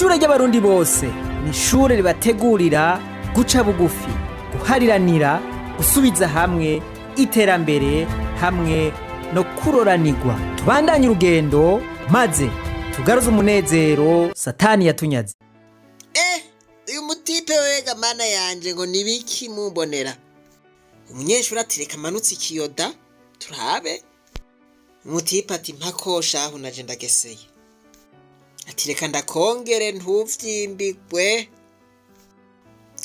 Ishure ry'Abarundi bose ni ishure ribategurira guca bugufi, guhariranira, gusubiza hamwe, iterambere hamwe no kuroranirwa. Tubandanye urugendo maze tugaruze umunezero Satani yatunyaze. Uyu mutipe wega, mana yanje, ngo nibiki mumbonera? Umunyeshuri ati: "Reka manutse ikiyoda turabe." Umutipe ati: "Mpakosha aho naje ndageseye." Ati: "Reka ndakongere ntuvyimbigwe."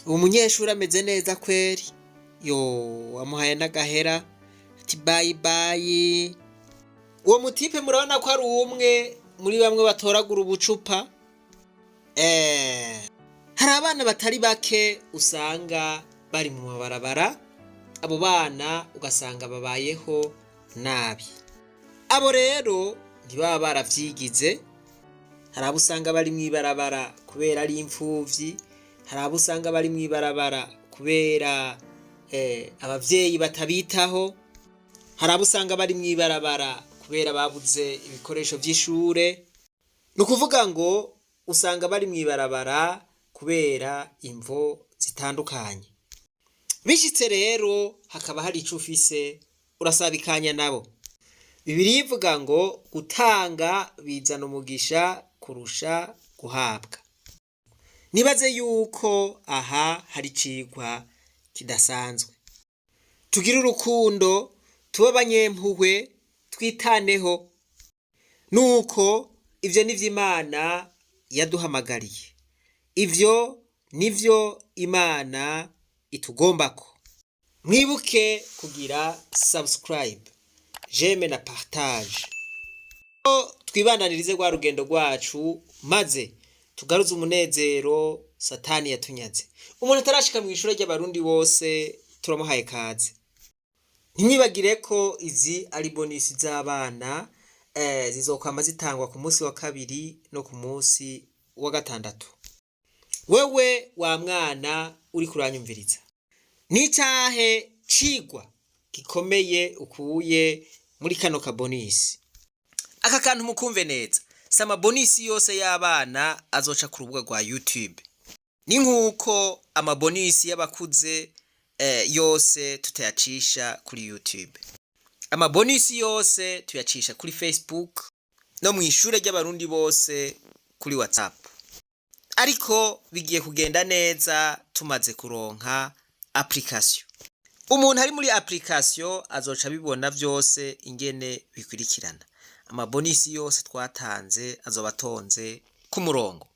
Uwo munyeshuri ameze neza kweri, yo amuhaye n'agahera, ati: "Bye bye." Uwo mutipe murabona ko ari umwe muri bamwe batoragura ubucupa. Hari abana batari bake usanga bari mu mabarabara. Abo bana ugasanga babayeho nabi. Abo rero ntibaba baravyigize. Hari abo usanga bari mw'ibarabara kubera ari imfuvyi, hari abo usanga bari mw'ibarabara kubera abavyeyi batabitaho, hari abo usanga bari mw'ibarabara kubera babuze ibikoresho vy'ishure. Ni ukuvuga ngo usanga bari mw'ibarabara kubera imvo zitandukanye. Bishitse rero hakaba hari ico ufise, urasabikanya nabo. Bibiliya ivuga ngo gutanga bizana umugisha kurusha guhabwa. Nibaze yuko aha hari icigwa kidasanzwe. Tugire urukundo, tube abanyempuhwe, twitaneho. Nuko ivyo nivyo Imana yaduhamagariye, ivyo nivyo Imana itugombako. Mwibuke kugira subscribe, j'aime na partage. Twibandanirize rwa rugendo rwacu maze tugaruze umunezero Satani yatunyaze. Umuntu atarashika mu ishure ry'Abarundi bose, turamuhaye kaze. Ntimwibagire ko izi ari bonus z'abana, zizokwama zitangwa ku munsi wa kabiri no ku munsi wa gatandatu. Wewe wa mwana uri kuranyumviriza, n'icahe cigwa gikomeye ukuye muri kano kabonus? Aka kantu mukumve neza: si amabonus yose y'abana azoca ku rubuga rwa YouTube. Ni nk'uko amabonus y'abakuze yose tutayacisha kuri YouTube. Amabonus yose tuyacisha kuri Facebook no mu ishure ry'Abarundi bose kuri WhatsApp. Ariko bigiye kugenda neza tumaze kuronka application. Umuntu ari muri application azoca abibona vyose ingene bikurikirana. Amabonus yose twatanze azoba atonze ku murongo.